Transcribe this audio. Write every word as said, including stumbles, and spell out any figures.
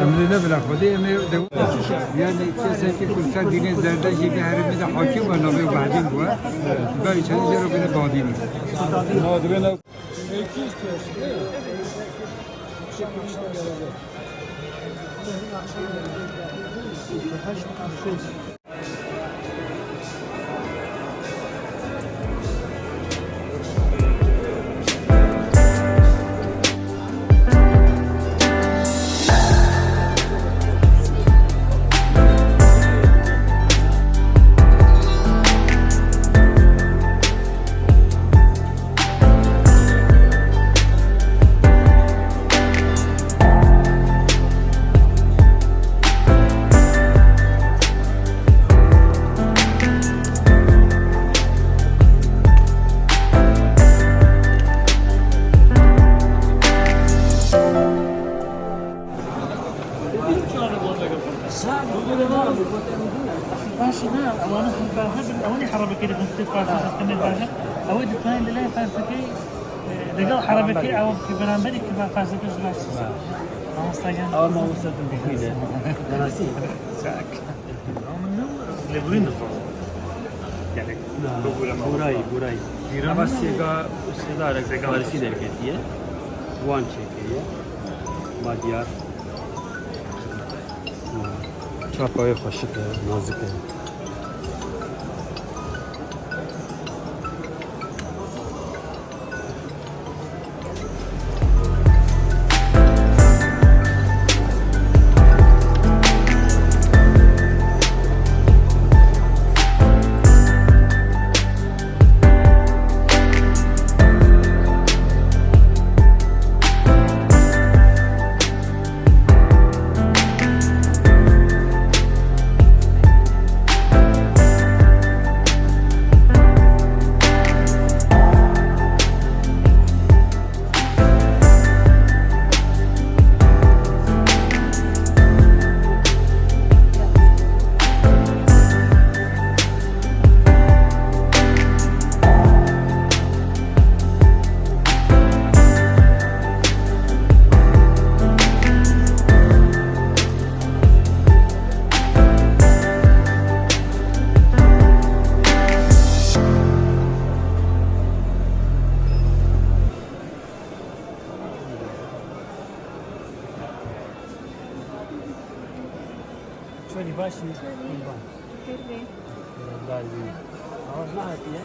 Em lê ne bila Xwedê, em ê de, yani kesekî ku ser dînê zerde jî di herêmê de hakim e, navê Badîn bû. Berî çendî jê re bêne Badînî. Baş e, ne? Ewana hember hebin, ewanî herebekê dixin, tê Farsê dixin, ne baş e. Ew ê ditwanin li lê Farsê, e, legel herebekê ew ki beramberî ki ba Farsê ji baş. Mamosta gel. Ew mamosta tu bixîne. Denasî. Çak. Lê burîn dixwazim. Gelek. Burayî, burayî. Eva sêga, sêga re Farsî derketiye. Wan çêkiriye. Madiyar. Çapa wê xweşik e, nazik e. Çolî baş î? Çolî. Qurban. Xêr be. Xêr be. Awaz nehatiye?